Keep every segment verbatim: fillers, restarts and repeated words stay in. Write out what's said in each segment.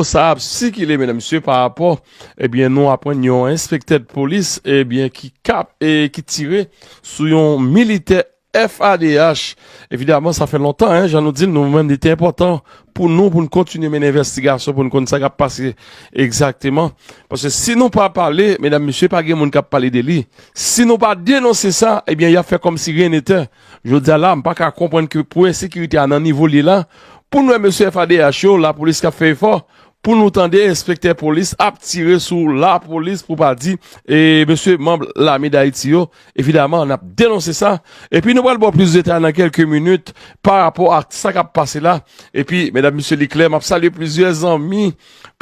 sa ap sikile, medam, mesye, pa rapò, ebyen, nou aprann yon enspektè de polis, ebyen, ki kap e ki tire sou yon militè F A D H. Evidaman, sa fè lontan, en, jan nou di l, nou menm, li te enpòtan pou nou, pou n kontinye mennen envestigasyon, pou n konn sa k ap pase egzakteman. Paske si nou pa pale, medam, mesye, pa gen moun k ap pale de li. Si nou pa denonse sa, ebyen, y ap fè kòmsi rien n'était. Jodi a la, m pa ka konprann ke pou ensekirite a nan nivo l ye la, pou n wè mesye F A D H yo, lapolis k ap fè efò, pou nou tande enspektè polis ap tire sou lapolis, pou pa di, e, mesye manm Lame Dayiti yo. Evidaman, n ap denonse sa. Epi nou pral ba w plis detay nan kèlke minit pa rapò ak sa k ap pase la. Epi, medam, mesye, li klè, m ap salye plizyè zanmi,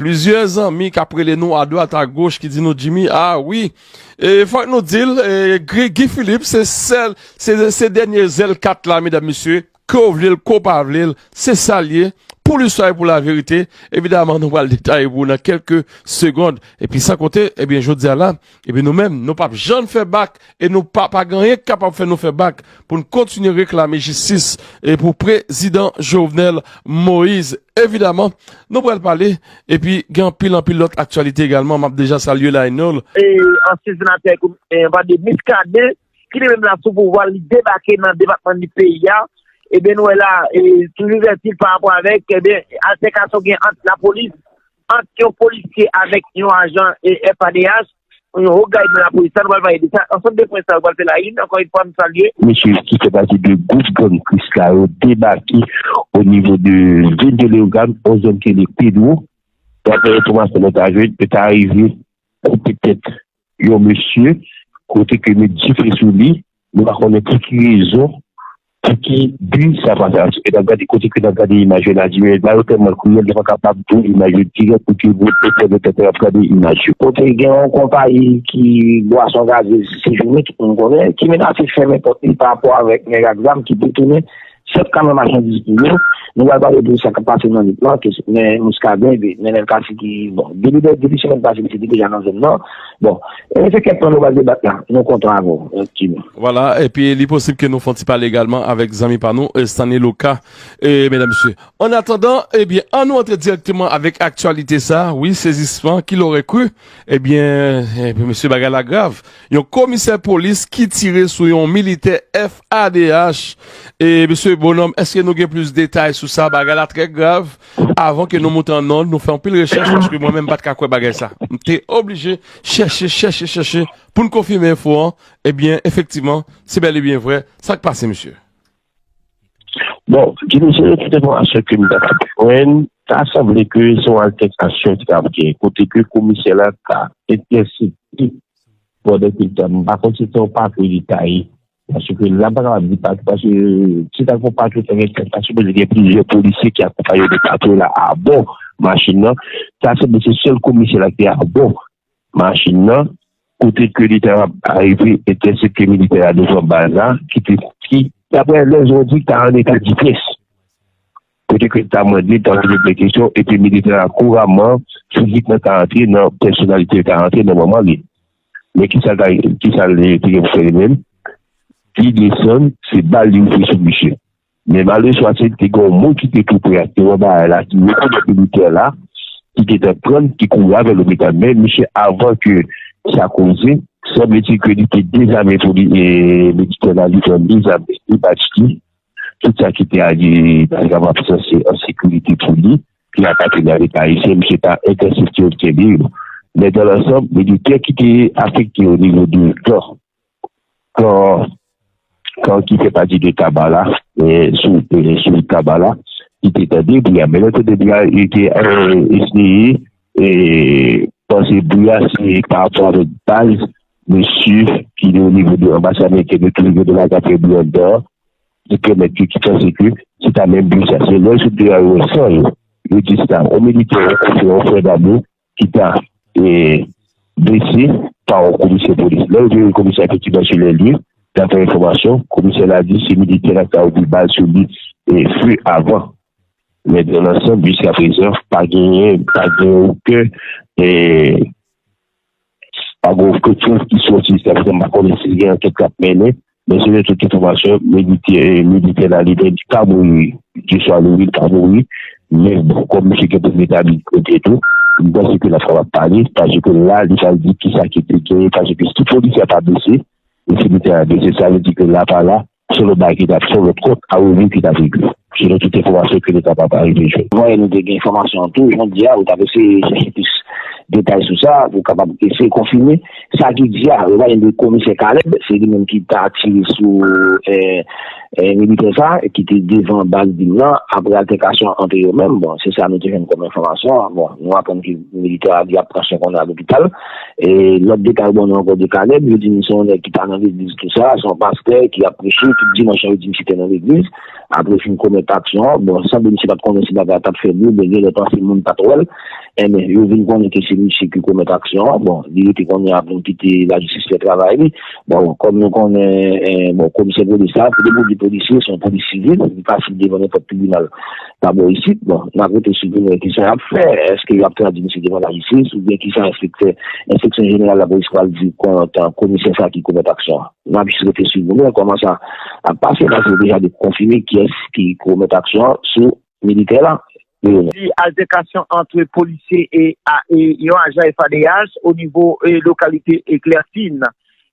plizyè zanmi k ap rele nou adwat agoch, ki di nou, Jimmy, a wi, e fòk nou di l, e, Guy, Guy Philippe, se sèl, se, se dènye zèl kat la, medam, mesye, ke w vle l, ke w pa vle l, se sa l ye. Pou listwa e pou laverite, evidaman, nou pral detaye pou w nan kèlke segond. Epi, san konte, ebyen, jodi a la, ebyen, nou menm, nou p ap janm fè bak, e nou pa, pa gen anyen k kapab fè nou fè bak pou n kontinye reklame jistis e pou prezidan Jovenel Moïse. Evidaman, nou pral pale, epi gen anpil, anpil lòt aktyalite egalman. M ap deja salye Lionel. E ansyen senatè, e, Vande Muscadin, ki li menm la sou pouvwa, li debake nan depatman li peyi a. Ebyen, nou wè la, e, toujou ètil pa rapò avèk, ebyen, altèkasyon gen ant lapolis, ant yon polisye avèk yon ajan, e, F A D H, yon wo gad nan lapolis la, nou pral pale de sa. Ansanm de pwen sa yo pral fè la une, ankò yon fwa, m salye. Mesye ki fè pati de gwoup gang Krisla yo debake o nivo de vil de Leyogàn, yon zòn ki rele Pedro. Daprè enfòmasyon nou ta jwenn, yo ta rive koupe tèt yon mesye, kote ke yo met dife sou li. Nou pa konnen pou ki rezon, pou ki bi sa pase la. E n ap gade, kote ke n ap gade imaj yo la, di, men, la yo tèlman kriyèl, yo pa kapab di w imaj yo dirèk pou ke yo pèmèt entènèt ap gade imaj yo. Kote gen yon konpayi ki bwason gaze sejounen, tout moun konnen, ki menase fèmen pòt li pa rapò avèk nèg ak zam ki detounen sèt kamyon machandiz pou yo. Nou pral pale de sa k ap pase nan lit lan, ke men Muscadin, epi Nenel Cassy ki, bon, depi, depi semèn pase, misye te deja nan zòn nan. Bon, e se kèk tan nou pral debat la. Nou kontan avè w, Jimmy. Vwala, epi li posib ke nou fè yon ti pale egalman avèk zanmi pa nou, e, Stanley Lucas, e, medam, mesye. An atandan, ebyen, an nou antre dirèkteman avèk aktyalite sa, wi, sezisman, qui l'aurait cru? Ebyen, e, mesye, bagay la grav. Yon komisè polis ki tire sou yon militè F A D H. E, mesye Bonòm, èske nou gen plis detay sou sa? Bagay la trè grav. Avan ke nou moute an nòt, nou fè anpil rechèch, paske mwen menm m pa t ka kwè bagay sa. M te oblije chèche, chèche, chèche, pou n konfime enfo an. Ebyen, efektivman, se bèl e byen vrè. Sa k pase, mesye? Bon, Jimmy, selon tout enfòmasyon ke m ta jwenn, ta sanble ke se yon altèkasyon ki t ap gen, kote ke komisè la ta entèsepte pandan ke l t ap, m pa konn si se yon patwouy li ta ye. Paske la, m pa kapab di patwouy, paske si ta gen yon patwouy, ta gen, ta sipoze gen plizyè polisye ki akonpaye de patwouy la abò machin nan. Sa sanble se sèl komisè la ki te abò machin nan, kote ke li ta rive entèsepte militè a devan baz la, ki te, ki, daprè lèzon di, ta an eta de pityès. Kote ke li ta mande, li ta poze plen kesyon, epi militè a kouraman, fizikman ta antre nan pèsonalite, ta antre nan manman li. Men kisa l ta, kisa l te gen pou fè li menm? Li desann, se bal li ouvri sou misye. Men malere swa se te gen yon moun ki te tou pre ak te wè bagay la, ki rekonèt militè la, ki gentan pran l, ki kouri avè l lopital. Men misye, avan ke sa koze, sanble ti ke li te dezame pou li, e, militè la, li pran dezame, li bati li, tout sa ki te a, li ta kapab sanse an sekirite pou li, ki apateni a Leta ayisyen, misye ta entèsepte yo, kenbe yo. Men dan lansanm, militè ki te afekte o nivo de kan, kan, kan ki fè pati de Taba la, e, sou, e, sou Taba la, ki te tande bri a. Men lè tande bri a, li te, e, eseye, e, panse bri a se pa rapò avèk baz mesye ki o nivo de anbasad ameriken de toujou gen dwa ta fè bri anndan an, ki pèmèt yo, ki panse ke se ta menm bri sa. Se lè yo sot de la, yo wè san yo. Yo di se ta yon militè, yon kouzen, yon frè damou, ki ta, e, blese pa yon komisè polis. Lè yo vini komisè efektivman sou lè lye, daprè enfòmasyon, komisè la di se militè la ki ta ouvri bal sou li, e, fe avan. Men dan lansanm, jiskaprezan, pa genyen, pa gen okenn, e, pa gen okenn prèv ki sòti jiskaprezan. M pa konnen si gen ankèt k ap mennen, men selon tout enfòmasyon, militè, militè la li menm li pa mouri. Dye swa louri, li pa mouri. Men bon, kòm misye gen pou l etabli kote tou, m panse ke l ap kapab pale, paske la, li pral di kisa ki te genyen, paske si polisye a pa blese, e si militè a blese, sa vle di ke la pa la, se yon lòt bagay ki t ap, se yon lòt kont a regle ki t ap regle. Selon tout enfòmasyon ke nou kapab arive jwenn. Bon, e nou te gen enfòmasyon an tou, jan w di a, ou t ap eseye chèche plis detay sou sa, pou w kapab eseye konfime sa ki di a. Ou pa gen de komisè Caleb, se li menm ki ta tire sou, eh, eh, militè sa, ki te devan baz dim nan, apre altèkasyon ant yo menm. Bon, se sa nou te jwenn kòm enfòmasyon. Bon, nou aprann ke militè a li ap pran swen kounye a lopital. E lòt detay, bon, nou ankò de Caleb, yo di nou se yon nèg ki pa nan legliz, tou sa, se yon pastè ki ap preche, tout dimanch yo di misye te nan legliz. Apre fin komèt aksyon an, bon, sanble misye pa t konnen si bagay la t ap fèb li, oubyen gen lè panse moun pa t wè l. Enben, yo vin konnen ke se misye ki komèt aksyon an. Bon, li rete kounye a pou l kite lajistis fè travay li. Bon, kòm nou konnen, eh, bon, komisè polis la, pou depoze polisye, se yon polis sivil, li pa sou devan nenpòt tribinal. Dabò isit, bon, n ap rete sou goumen, kisa y ap fè? Èske y ap tradui misye devan lajistis oubyen kisa enspektè, enspeksyon jeneral lapolis pral di kont komisè sa ki komèt aksyon an? N ap jis rete sou goumen, kòman sa ap pase, paske deja de konfime kiyès ki komèt aksyon an sou militè la. Leonel. Di altèkasyon ant polisye e, a, e yon ajan F A D H o nivo, e, lokalite Eklèsin.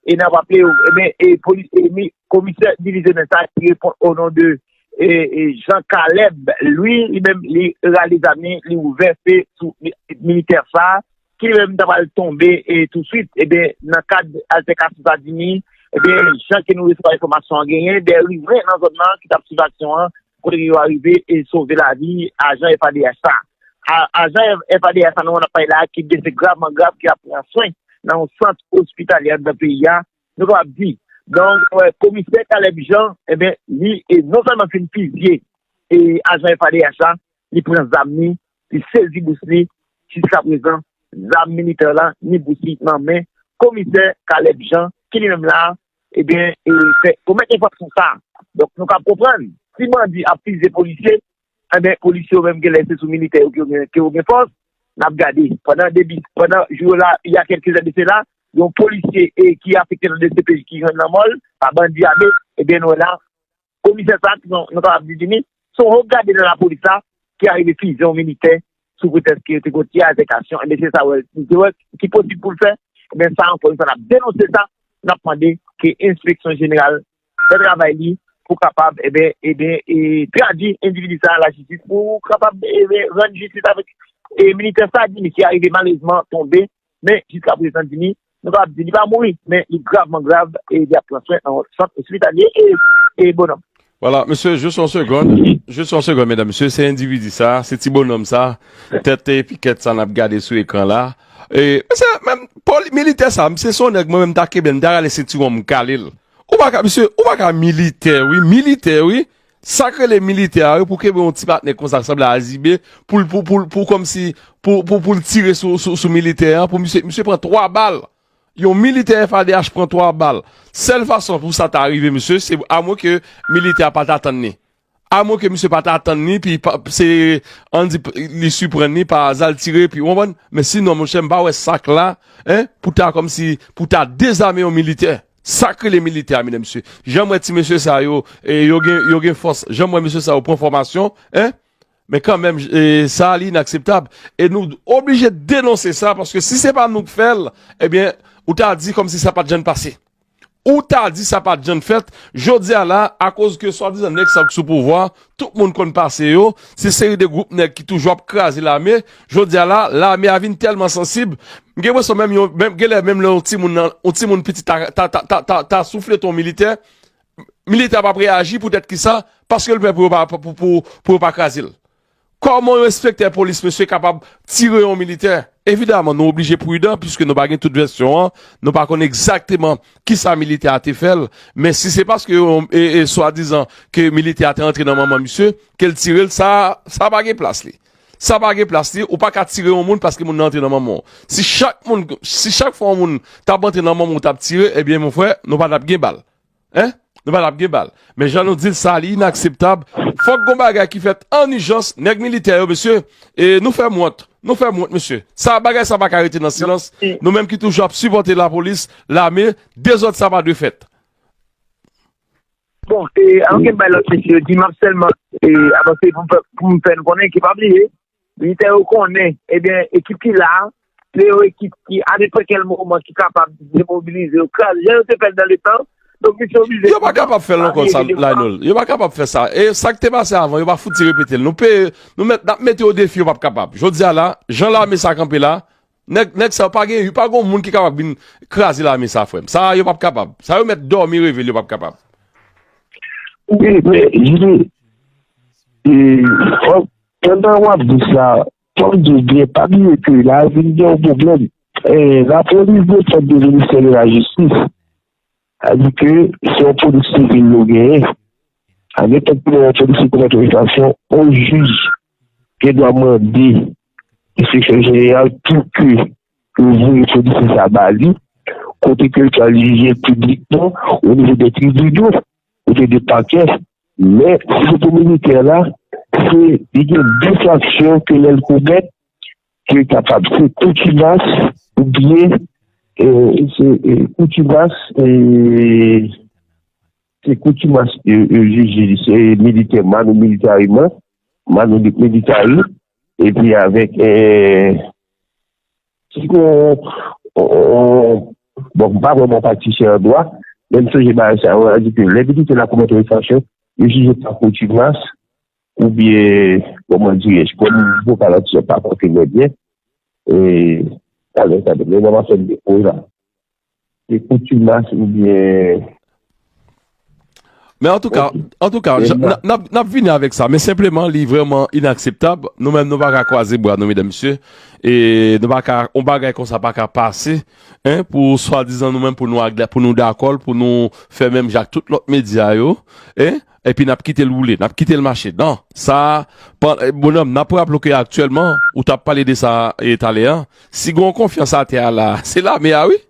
E n ap raple w, e ben, e, poli-, e, mi-, komisè divizyonèl sa ki reponn o non de, e, e, Jean Caleb, Louis, li menm, li rale zam li, li ouvè fe sou mi-, militè sa, ki li menm ta pral tonbe, e, touswit. E ben, nan kad altèkasyon sa di ni, e ben, jan ke nou resevwa enfòmasyon an genyen, de rivren nan zòn nan ki t ap swiv aksyon an, kote yo arive e sove lavi ajan F A D H sa. A, ajan F A D H sa nou ap pale la ki blese gravman grav ki ap pran swen nan yon sant ospitalyè anndan peyi a, nou kapab di. Donk, wè, komisè Caleb Jean, e ben, li, e non sèlman fin fizye, e ajan F A D H sa, li pran zam li, li sezi bous li, jiskaprezan, zam militè la, ni bous li nan men komisè Caleb Jean, ki li menm la, e ben, e fè komèt enfraksyon sa. Donk, nou kapab konprann, si bandi ap fizye polisye, e ben, polisye yo menm genlè se sou militè yo ke yo gen, ke yo gen fòs, n ap gade. Pandan debi, pandan jou yo la, il y a quelques heures de cela, yon polisye, e, ki afekte nan D C P J ki jwenn lanmò l pa bandi ame, e ben, nou wè la, komisè sa, nou, nou kapab di, di ni, se yon wo gade nan lapolis la, ki arive fizye yon militè sou pretèks ke yo te gon ti altèkasyon, e ben, se sa, wè, li te wè ki posib pou l fè, e ben, sa, ankò yon fwa, n ap denonse sa, n ap mande ke enspeksyon jeneral fè travay li pou kapab, e ben, e ben, e tradui endividi sa a lajistis, pou kapab, e ben, rann jistis avèk, e militè sa, di ni, ki arive malerezman tonbe, men jiskaprezan, di ni, nou kapab di li pa mouri, men li gravman grav, e li ap pran swen nan sant ospitalye, e, e Bonòm. Vwala, mesye, jis yon segonn. Jis yon segonn, medam, mesye, se endividi sa, se ti bonòm sa, tèt epikèt sa n ap gade sou ekran la. E, mesye, menm, poli-, militè sa, misye se yon nèg, mwen menm, m ta kenbe l, m ta rale sentiwon m, m kale l. Ou pa ka, mesye, ou pa ka militè, wi, militè, wi. Sa k rele militè a, wi, pou kenbe yon ti patnè konsa, k sanble a zibe, pou l, pou, pou, pou kòmsi, pou, pou, pou l tire sou, sou, sou militè an, pou misye, misye pran twa bal. Yon militè F A D H pran twa bal. Sèl fason pou sa ta rive, mesye, se amwen ke militè a pa ta tann li. Amwen ke misye pa ta tann li, pi pa, se, ann di, li siprann li pa zam l tire, pi, w konprann? Men sinon, monchè, m pa wè sa k la, en, pou ta kòmsi, pou ta dezame yon militè. Sa k rele militè a, medam, mesye. Jan m wè ti mesye sa yo, e, yo gen, yo gen fòs. Jan m wè mesye sa yo pran fòmasyon, en? Men kanmenm, e, sa li inakseptab. E nou oblije denonse sa, paske si se pa nou k fè l, ebyen, ou ta di kòmsi sa pa t janm pase. Ou ta di sa pa t janm fèt. Jodi a la, akoz ke swadizan nèg sa k sou pouvwa, tout moun konn pase yo, se seri de gwoup nèg ki toujou ap kraze lame. Jodi a la, lame a vin tèlman sansib, m gen enpresyon menm yon, menm, genlè menm lè yon timoun nan, yon timoun piti ta, ta, ta, ta, ta, ta souflete yon militè, militè a p ap reyaji poutèt kisa? Paske l pè pou yo pa, pou, pou, pou yo pa kraze l. Kòman yon enspektè polis, mesye, kapab tire yon militè? Evidaman, nou oblije pridan, piske nou pa gen tout vèsyon an, nou pa konn egzakteman kisa militè a te fè l, men si se paske yon, e, e, swadizan ke militè a te antre nan manman misye, ke l tire l, sa, sa pa gen plas li. Sa pa gen plas li, ou pa ka tire yon moun paske moun nan antre nan manman w. Si chak moun, si chak fwa yon moun t ap antre nan manman w, w t ap tire, ebyen, mon frè, nou pa t ap gen bal. Hein? Nou pa t ap gen bal. Men jan nou di l, sa li inakseptab. Fòk gon bagay ki fèt an ijans. Nèg militè yo, mesye, e nou fè m wont. Nou fè m wont, mesye. Sa, bagay sa pa ka rete nan silans. Nou menm ki toujou ap sipòte lapolis, lame, dezòd sa pa dwe fèt. Bon, e, avan ke m bay lòt mesye yo, di m ap sèlman, e, avanse pou m fè, pou m fè n konnen ke pa bliye, militè yo konnen, ebyen, ekip ki la a, se yon ekip ki, a nenpòt kèl moman, ki kapab demobilize yo, kraze, jan yo te fè l nan letan. Donk, misye oblije. Yo pa kapab fè l ankò, sa, Lionel. Yo pa kapab fè sa. E sa k te pase avan, yo pa fouti repete l. Nou pe, nou mèt, n ap mete yo o defi, yo p ap kapab. Jodi a la, jan lame sa kanpe la, nèg, nèg sa yo pa gen, pa gen moun ki kapab vin kraze lame sa, frè m. Sa yo p ap kapab. Sa yo mèt dòmi, reve l, yo p ap kapab. Wi, men, Jimmy, e, fò, pandan w ap di sa, fò m di w byen, pa bliye ke la vin gen yon pwoblèm. E, lapolis depann de ministè de la jistis. Sa di ke se yon polis sivil nou genyen. A nenpòt moman, yon polisye komèt yon enfraksyon, yon jij gen dwa mande enspeksyon jeneral pou ke yo voye polisye sa ba li, kote ke l pral jije piblikman o nivo de tribinal, kote de pakè. Men, si se pou militè la, se, li gen de enfraksyon ke lè l komèt, ke kapab, se kontimas oubyen, e, se, e, kontimas, e, se kontimas, e, e, jije li, se militè, mano militariman, mano militari, epi avèk, e, si kon, on, on, bon, m pa vrèman pratisyen an dwa, men m sonje bagay sa yo, di ke lè militè la komèt yon enfraksyon, yo jije pa kontimas, oubyen, kòman dirèj, kòm vokal atis pa konfime byen, e, talè sa, men mwen pa fè depo la. Se kontimas oubyen. Men antouka, antouka, n ap, n ap vini avèk sa, men senpleman, li vrèman inakseptab. Nou menm, nou pa ka kwaze bra, nou, medam, mesye. E nou pa ka, yon bagay konsa pa ka pase, en, pou swadizan nou menm, pou nou, pou nou dakò, pou nou fè menm jan ak tout lòt medya yo, en, epi n ap kite l woule, n ap kite l mache. Non, sa, pa, e, bonòm, n ap raple w ke aktyèlman, ou t ap pale de sa, e, talè a, si gen yon konfyans atè a la, se lame a, wi.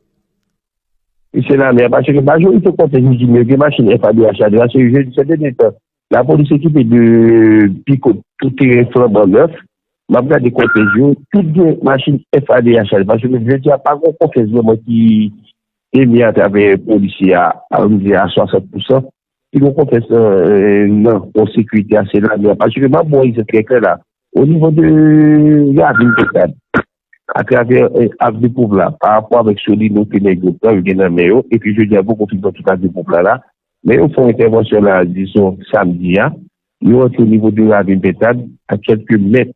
E se lame a, paske majorite kòtèj yo di m yo gen machin F A D H la, se jodi, se dènye tan. Lapolis ekipe de pikòt, tout teren flanban nèf. M ap gade kòtèj yo, tout gen machin F A D H la, paske jodi a pa gen yon konfyans vrèman ki genyen atravè polisye a, ann di a swasant pousan. Ki gen konfyans nan, nan, nan sekirite a, se lame a. Paske m ap ba w egzanp trè klè la. O nivo de Ravin Pentad, atravè, e, Avni Poupla, pa rapò avèk Solino ke nèg yo pran, yo gen nan men yo, epi jodi a, poko fin pran tout Avni Poupla la. Men yo fè yon entèvansyon la, dizon, samdi a, yo rantre o nivo de Ravin Pentad, a kèlke mèt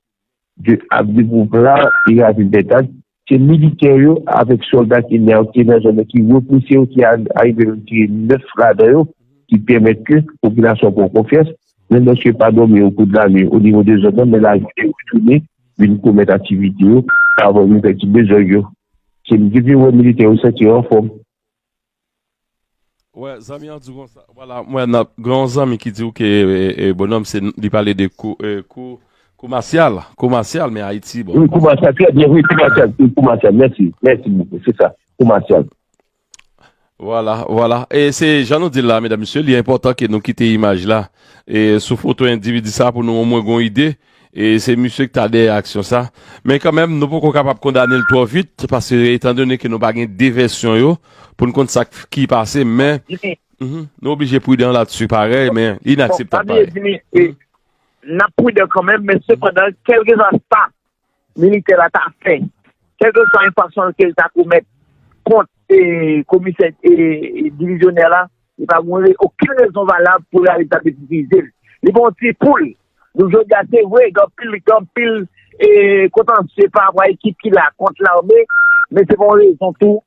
de Avni Poupla e Ravin Pentad, se militè yo avèk sòlda ki nan, ki nan zòn nan, ki repouse yo, ki a-, arive menm tire nèf ladan yo, ki pèmèt ke popilasyon pran konfyans, men lòske pa dòmi yon kout lame o nivo de zòn nan, men lajounen retounen vin komèt aktivite yo, avan yo fè ti bezwen yo. Se m depi wè militè yo santi yo anfòm. Wè, zanmi an di konsa, vwala, mwen nan, gen yon zanmi ki di w ke, e, e, bonòm, se, li pale de kou, e, kou, kou masyal, kou masyal, men Ayiti, bon. Wi, kou masyal, trè byen, wi, kou masyal, wi, kou masyal, mèsi, mèsi bokou, se sa, kou masyal. Vwala, vwala. E se jan nou di l la, medam, mesye, li enpòtan ke nou kite imaj la. E sou foto endividi sa pou nou omwen gon ide. E se misye ki ta dèyè aksyon sa. Men kanmenm, nou poko kapab kondane l twò vit, paske etandone ke nou pa gen de vèsyon yo, pou n konn sa k, ki pase, men, mhm, nou oblije pridan ladsi parèy, men inakseptab parèy. N ap pridan kanmenm, men sepandan, kèlkeswa sa militè la ta fè, kèlkeswa enfraksyon ke l ta komèt kont, e, komisè, e, e, divizyonè la, li pa gen okenn rezon valab pou lame ta deprize l. Li pa yon ti poul. Donk, jodi a, se vre, gen anpil, gen anpil, e, kontansye pa rapò a ekip ki la kont lame, men se pa yon rezon tou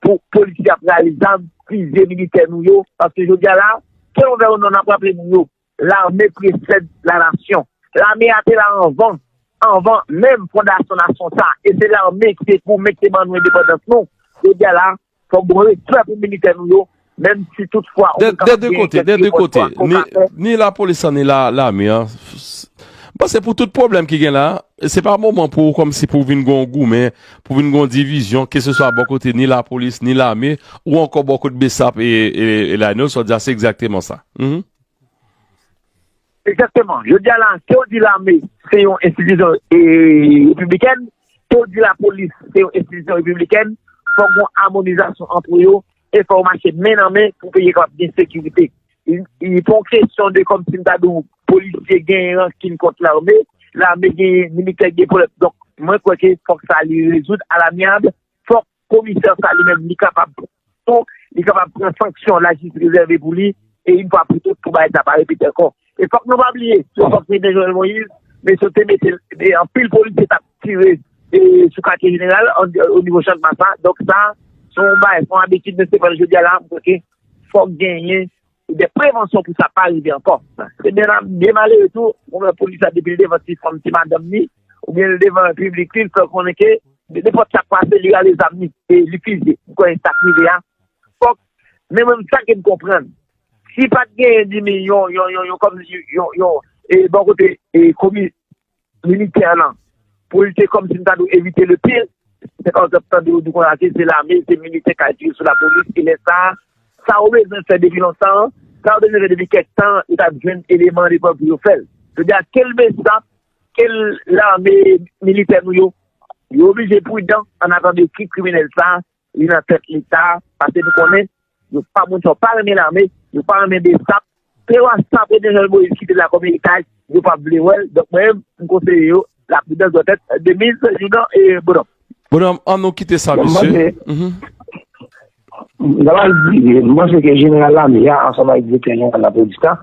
pou polisye ap rale zam, prize militè nou yo, paske jodi a la, ke yon vè ou non, n ap raple nou yo, lame presèd lanasyon. Lame a te la anvan, anvan menm fondasyon nasyon sa. E se lame ki te goumen, ki te ban nou endepandans nou. Jodi a la, fòk gon respè pou militè nou yo, menm si toutfwa ou kapab gen kèk repòt fwa ke w ka fè. De kote, ni, ni lapolis lan, ni la, lame an. M panse pou tout pwoblèm ki gen la, se pa moman pou, kòmsi pou vin gon goumen, pou vin gon divizyon, keseswa bò kote ni lapolis, ni lame, ou ankò bò kote BSAP e, e, e Lionel, sa w di a, se egzakteman sa. Mhm. Egzakteman. Jodi a la, ke w di lame se yon enstitisyon, e, repiblikèn, ke w di lapolis se yon enstitisyon repiblikèn, fòk gon amonizasyon ant yo, e fò yo mache men nan men pou peyi a kapab gen sekirite. i, i pa yon kesyon de kòmsi m ta di w polisye genyen rankin kont lame, lame genyen, militè gen pwoblèm. Donk, mwen kwè ke fòk sa li rezoud alamyab, fòk komisè sa li menm li kapab tou, li kapab pran sanksyon lajistis rezève pou li, e yon fwa pou tout pou bagay sa pa repete ankò. E fòk nou pa bliye, se fòk prezidan Jovenel Moïse, mesye te mete e anpil polisye t ap tire e sou katye jeneral o nivo Chak Masa. Donk sa, se yon bagay, se yon abitid nou se pran jodi a la, m kwè ke fòk genyen de prevansyon pou sa pa rive ankò. Se byen, byen malere tou, ou wè polis la depi l devan ti fanm, ti madanm ni, oubyen l devan piblik li, l fè konnen ke nenpòt sa k pase, li rale zam ni, e li fize. M kwè sa k rive a, fòk, men menm sa ke m konprann. Si pa t genyen di mi yon, yon, yon, yon, kòm yon, yon, e bò kote e komi, militè lan, pou l te kòmsi m ta di w evite le pire. Se pa egzanp tande yo di konsa ke se lame, se militè k al tire sou lapolis, e lè sa a, sa yo bezwen fè depi lontan an, sa yo bezwen fè depi kèk tan, yo t ap jwenn eleman leprèv pou yo fè l. Jodi a, ke l BSAP, ke l lame militè nou yo, yo oblije pridan an atandan yo kit kriminèl sa a, li nan tèt Leta, paske nou konnen, yo pa moun sa yo pa renmen lame, yo pa renmen BSAP. Se wa sa prezidan Jovenel Moïse kite la kòm eritaj, yo pa vle wè l. Donk mwen menm, m konseye yo, la pridans dwèt èt de miz, Joudan e Bonòm. Bonòm, an nou kite sa, mesye. Mhm. Nan la di, m panse ke jeneral lame a, ansanm avèk direktè jeneral lapolis la,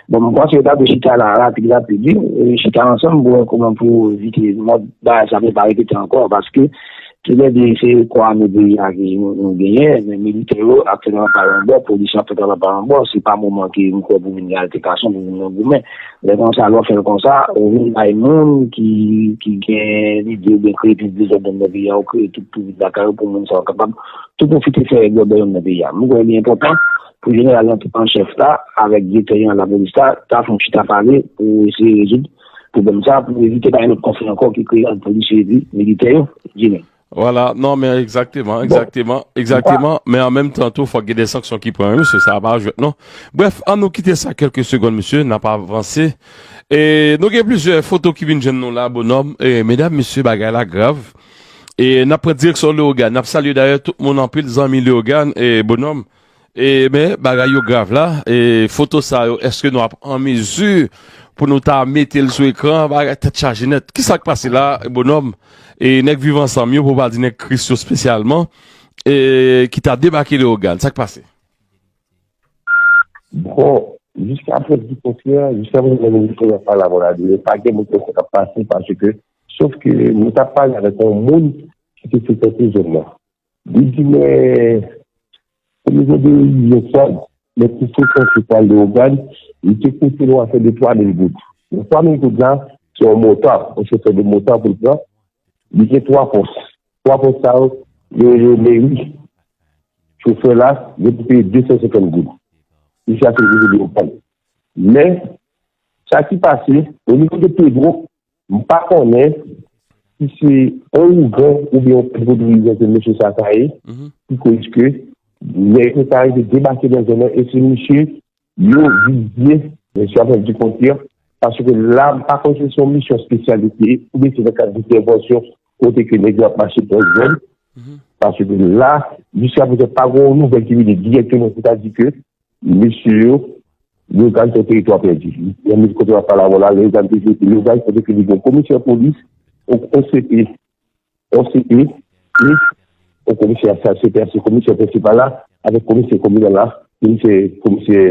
bon, m panse yo ta dwe chita la, rapid, rapid, wi. E chita ansanm pou wè kòman pou evite mòd bagay sa pou pa repete ankò, paske toulède se kò ame peyi a ke nou, nou genyen, men militè yo ap fè travay pa yon bò, polis yo ap fè travay pa yon bò, se pa moman ke m kwè pou vin gen altèkasyon, pou vin nan goumen. Lè konsa, lè w fè l konsa, ou vin bay moun ki, ki gen lide oubyen kreye plis dezòd nan peyi a, ou kreye tout, tout lakay ou pou moun sa yo kapab tou pwofite fè règleman nan peyi a. Mwen kwè li enpòtan pou jeneral an, an chèf la, avèk direktè jeneral lapolis la, ta fè yon chita pale pou eseye rezoud pwoblèm sa, pou evite pa gen lòt konfli ankò ki kreye ant polisye epi militè yo. Jimmy. Vwala, non, men egzakteman, egzakteman, egzakteman, men an menm tan tou, fòk gen de sanksyon ki pran, wi, mesye, sa pa jwèt, non. Brèf, an nou kite sa kèlke segonn, mesye, n ap avanse. E nou gen plizyè foto ki vin jwenn nou la, Bonòm. E medam, mesye, bagay la grav. E n ap pran direksyon Leyogàn. N ap salye dayè tout moun anpil, zanmi Leyogàn, e Bonòm. E, men, bagay yo grav la. E foto sa yo, èske nou ap an mezi pou nou ta mete l sou ekran? Bagay tèt chaje nèt. Kisa k pase la, Bonòm? E nèg Viv Ansanm yo, pou pa di nèg Kris yo espesyalman, e ki ta debake Leyogàn. Sa k pase? Bon, jiska prèv di kontrè, jiska prezan, nou toujou ap pale avè w la, pa gen moun ki konn sa k ap pase, paske, sof ke nou t ap pale avèk yon moun ki te frekante zòn nan. Li di mwen, o nivo de rivye Fwad, men pou frekante pral Leyogàn, li te koute nou afè de twa mil goud. Men twa mil goud la, se yon mota, yon chofè de mota pou l pran. Li gen twa pòs. Twa pòs sa yo, yo rele meri. Chofè la, yo pou peye de san senkant goud. Misye ap rive Leyogàn. Men, sa ki pase, o nivo de Pedro, m pa konnen si se yon ougan oubyen yon pil vodouyizan ke mesye sa ta ye, ki koz ke nèg yo ta rive debake nan zòn nan, e se misye yo vizye, mesye ap di kontrè, paske la, m pa konnen si se yon misyon espesyal yo te ye, oubyen se nan kad entèvansyon kote ke nèg yo ap mache pran zòn, paske la, jiska prezan, pa gen yon nouvèl ki vini dirèkteman, sètadi ke mesye yo, Leyogàn se yon teritwa pèdi. Nan miz kote w ap pale avè w la, Leyogàn te jete Leyogàn, kote ke li gen komisè polis, yon, yon CP, yon CP, e yon komisè sa, CP a se komisè prensipal la, avèk komisè kominal la, komisè, komisè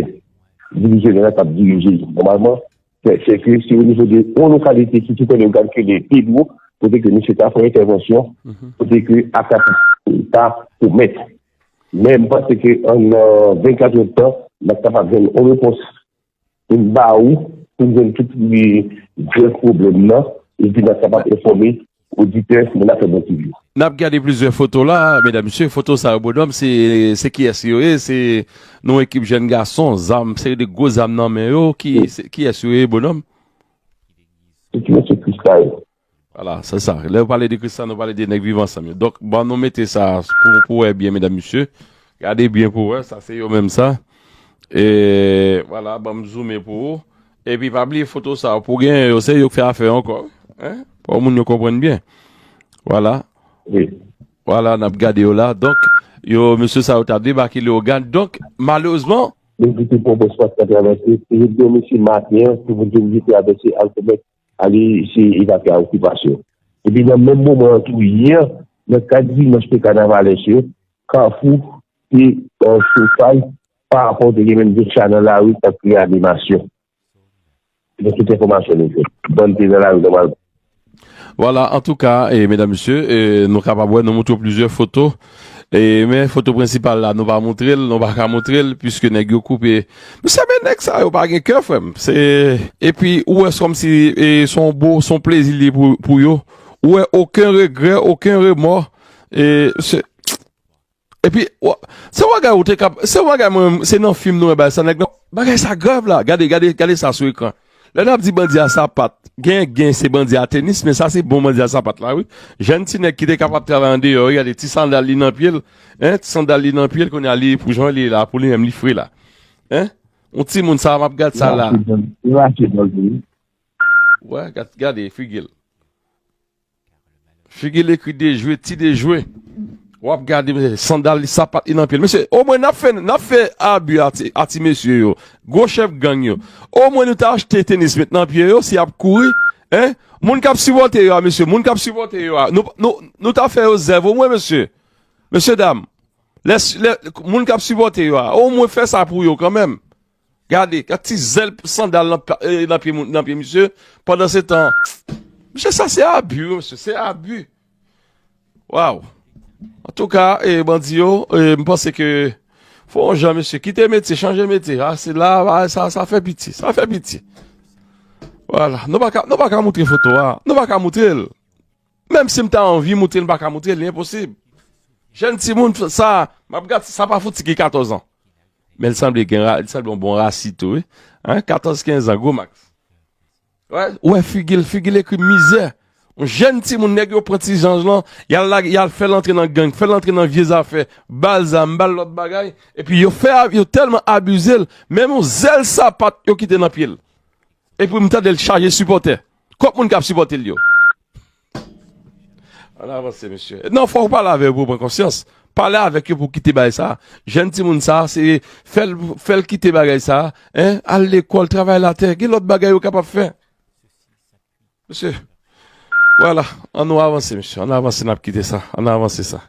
divizyonèl la k ap dirije li. Nòmalman, se, se ke se o nivo de yon lokalite ki tou prè Leyogàn ki rele Pedro, kote ke misye ta fè entèvansyon, kote ke atak ta komèt. Men m panse ke an, nan vennkat èdtan, n ap kapab jwenn yon repons pou n ba ou, pou n jwenn tout grèv pwoblèm nan, epi n ap kapab enfòme oditè, moun afè bon T V yo. N ap gade plizyè foto la, medam, mesye, foto sa yo, Bonòm, se, se kiyès yo ye? Se yon ekip jèn gason, zam, seri de gwo zam nan men yo, ki, se, kiyès yo ye, Bonòm? Se ti mesye Kris la yo. Vwala, se sa. Lè yo pale de Kris la, nou pale de nèg Viv Ansanm yo. Donk, ban nou mete sa pou, pou wè byen, medam, mesye. Gade byen pou wè, sa se yo menm sa. E, vwala, ban m zoume pou ou. Epi, pa bliye foto sa, pou genyen yo, se yo k fè afè yo ankò. Hein? Pou moun yo konprann byen. Vwala. Wi. Vwala, n ap gade yo la. Donk, yo, mesye sa yo ta debake Leyogàn. Donk, malerezman, moun ki te pran bòs pa t ka travèse, se yo di yon mesye maten an, ki pou te oblije travèse al komèt, ale se evakye a okipasyon. Epi nan menm moman an tou, yè, nan kad dimanch te kanavalès yo, Kafou te an chofay, pa rapò te gen menm de cha nan lari k ap kreye animasyon. Se tout enfòmasyon nou jwenn. Bann te nan lari nòmalman. Vwala, antouka, e, medam, mesye, e, nou kapab wè, nou montre w plizyè foto. E, men foto prensipal la, nou pa montre l, nou pa ka montre l, piske nèg yo koupe. Mesye, men nèg sa yo pa gen kè, frè m. Se, epi, ou wè, se kòmsi, e, se yon bo, se yon plezi li ye pou, pou yo. Ou wè, okenn regrè, okenn remò. E, se, Epi, se yon bagay ou te kab, se yon bagay mwen, se nan fim nou wè bagay sa, nèg nan, bagay sa grav la, gade, gade, gade sa sou ekran. Lè n ap di bandi a sapat, gen, gen se bandi a tenis, men sa se bon bandi a sapat la, wi. Jèn ti nèg ki te kapab travay andeyò, wi, gade ti sandal li nan pye l, en, ti sandal li nan pye l, kounye a li, pou jan li ye la, pou li menm li fre la. En? Yon timoun sa, m ap gad sa la. Wè, gad, gade, figi l. Figi l ekri dejwe, ti dejwe. W ap gade, mesye, sandal li, sapat li nan pye l. Mesye, omwen n ap fè, n ap fè abi a ti, a ti mesye yo. Gwo chèf gang yo. Omwen nou ta achte tenis met nan pye yo, si y ap kouri, en? Moun k ap sipòte yo a, mesye, moun k ap sipòte yo a. Nou, nou, nou ta fè yo zèv omwen, mesye. Mesye dam, lè, lè, moun k ap sipòte yo a, omwen fè sa pou yo kanmenm. Gade, gad ti zèl sandal nan, pa- eh, nan pye, moun- nan pye misye. Pandan se tan, mesye, sa se abi, wi, mesye, se abi. Waw. Antouka, eh, bandi yo, eh, m panse ke fò yon jan, mesye, kite metye, chanje metye. Ah, se la, ah, sa, sa fè piti, sa fè piti. Vwala, nou pa ka, nou pa ka moutre foto a, nou pa ka moutre l. Menm si m ta anvi moutre l, m pa ka moutre l, li enposib. Jèn timoun sa, m ap gad, sa pa fouti gen katòz an. Men l sanble gen, ra- li sanble yon bon rasi tou, wi. Hein, katòz kenz an, gwo maks. Wè, ou wè figi l, figi l ekri mizè. Yon jèn timoun, nèg yo pran ti zanj lan, y al lage, y al fè l antre nan gang, fè l antre nan vye zafè, ba l zam, ba l lòt bagay, epi yo fè, yo tèlman abize l, menm yon zèl sapat yo kite nan pye l. Epi m tande l chaje sipòtè. Kòk moun k ap sipòte l yo. Ann avanse, mesye. Non, fò w pale avè yo pou w pran konsyans. Pale avèk yo pou w kite bagay sa. Jèn timoun sa, se fè l, fè l kite bagay sa. En, al lekòl, travay latè. Gen lòt bagay yo kapab fè. Mesye. Vwala, ann nou avanse, mesye. Ann avanse, n ap kite sa. Ann avanse sa.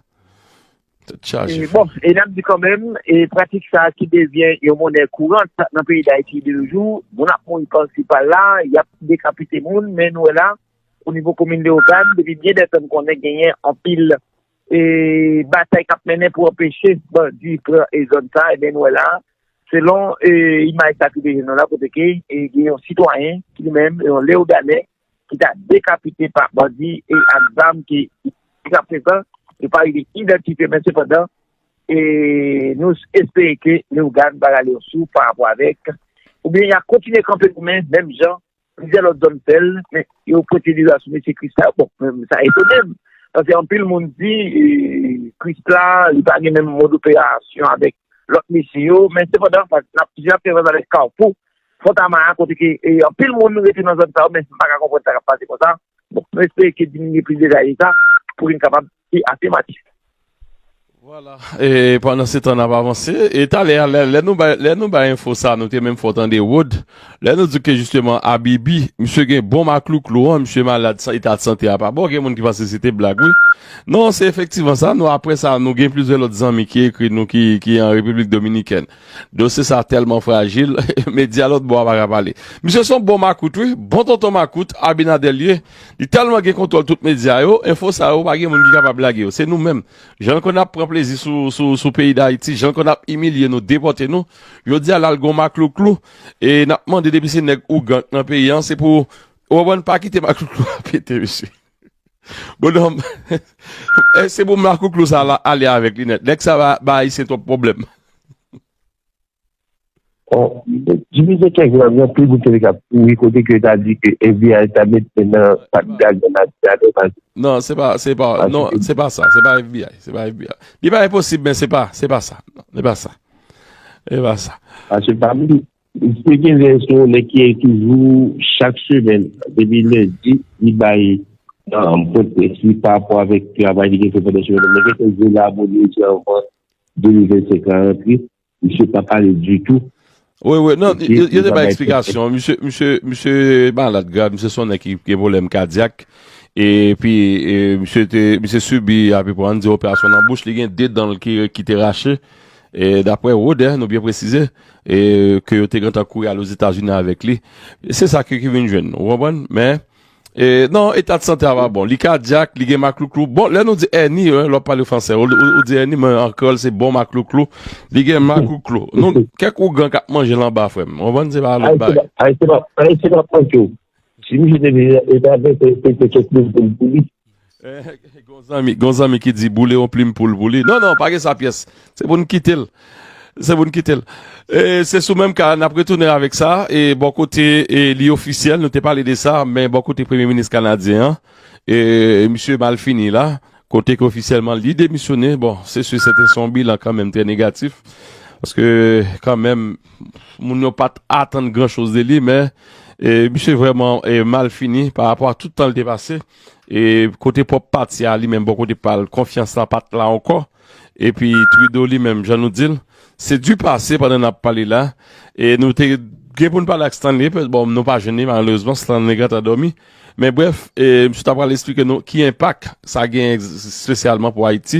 Tèt chaje, frè. Bon, e n ap di kanmenm, e pratik sa a ki devyen yon monè kourant nan peyi Dayiti de nos jours, moun ap mouri pasi pala, y ap dekapite moun, men nou wè la, o nivo komin Leyogàn, depi byen dè tan n konnen genyen anpil e batay k ap mennen pou anpeche bandi pran e zòn sa, ebyen nou wè la, selon e imaj sa ki te jwenn nou la, kote ke e gen yon sitwayen ki li menm, yon Leyoganè, ki ta dekapite pa bandi e ak zam ki jiskaprezan yo pa rive idantifye, men sepandan e nou espere ke Leyogàn va rale yon souf pa rapò avèk, oubyen y a kontinye kanpe goumen menm jan plizyè lòt zòn fè l, men yo pote deza sou mesye Krisla. Bon, men sa etone m. Paske anpil moun di e, Krisla, li pa gen menm mòd operasyon avèk lòt mesye yo, men sepandan, n ap toujou ap fè fas avèk Kafou, Fòtama a, kote ke e, anpil moun rete nan zòn sa yo, men m pa ka konprann sa k ap pase konsa. Bon, nou espere ke diminye plis detay de sa pou vin kapab pi afèmatif. Vwala. E pandan se tan n ap avanse, e talè a, lè, lè nou bay, lè nou bay enfo sa, nou te menm fè w tande Wood, lè nou di ke jisteman Abibi, misye gen bon maklouklou an, misye malad, sa, eta de sante a pa bon, gen moun ki panse se te blag, wi. Non, se efektivman sa, nou apre sa, nou gen plizyè lòt zanmi ki ekri nou ki, ki an Repiblik Dominikèn. Dosye sa tèlman frajil, medya lòt bò a pa ka pale. Misye se yon bon makout, wi, bon tonton makout, Abinader li ye. Li tèlman gen kontwòl tout medya yo, enfo sa yo, pa gen moun ki kapab lage yo. Se nou menm. Jan l konn ap pran plezi sou, sou, sou peyi Dayiti, jan l konn ap imilye nou, depòte nou, jodi a l al gon maklouklou, e n ap mande depi se nèg ougan k nan peyi an, se pou, ou konprann, pa kite maklouklou a pete, mesye. Bonòm, e se pou maklouklou sa la ale avèk li nèt. Nèg sa ba, ba Ayisyen twòp pwoblèm. Bon, divize kèk zòn nan, tout moun te ka kouri kote ke yo ta di ke F B I ta met men nan pat gaz nan Abinader, paske Non, se pa, se pa, non, se pa sa, se pa F B I, se pa F B I. Li pa enposib, men se pa, se pa sa. Non, se pa sa. Se pa sa. Paske pa bliye, se gen lè se yon nèg ki toujou, chak semèn, depi lendi, li bay um, pwennprès li pa rapò avèk travay li gen fè pandan semèn nan. Men gen kèk jou la, bon, li di anvan de mil vennsenk la rantre, misye pa pale ditou. Wi, wi, non, yo te bay eksplikasyon. Misye, misye, misye malad grav, misye se yon nèg ki gen pwoblèm kadyak. Epi, e, misye te, misye sibi, apepre, ann di, operasyon nan bouch, li gen de dan l ki, ki te rache. E, daprè Rodè, nou byen presize, e, ke yo te gentan kouri al Ozetazini avèk li. Se sa ki, ki vin jwenn, ou konprann? Men, e, non, eta de sante a pa bon. Li kadyak, li gen maklouklou. Bon, lè nou di èni, lè w ap pale fransè, ou, ou, ou di èni, men an kreyòl, se bon maklouklou. Li gen maklouklou. Nou, kèk ougan k ap manje l anba, frè m. Ou konprann? Se pa lòt bagay. Ayisyen pa, Ayisyen pa, Ayisyen pa manke w. Si misye te vin eta de sante, se te kèk moun pou li. Eh, gon zanmi, gon zanmi ki di, boule yon plim poul pou li. Non, non, pa gen sa pyès. Se pou n kite l. Se pou n kite l. E se sou menm ka, n ap retounen avèk sa. E bò kote, e li ofisyèl, nou te pale de sa, men bò kote premye minis kanadyen an, e misye Malfini la, kote ke ofisyèlman li demisyone, bon, se si sèten, se yon bilan kanmenm trè negatif. Paske, kanmenm, moun yo pa t atann gran choz de li, men, e, misye vrèman, e, mal fini pa rapò a tout tan li te pase. E kote pwòp pati a li menm, bò kote pa l, konfyans la pa t la ankò. Epi Trudeau li menm, jan nou di l, se du passé pandan n ap pale la. E nou te gen pou n pale ak Stanley, bon, nou pa jwenn li, malerezman, Stanley gentan dòmi. Men brèf, e, misye ta pral eksplike nou ki enpak sa gen espesyalman pou Ayiti.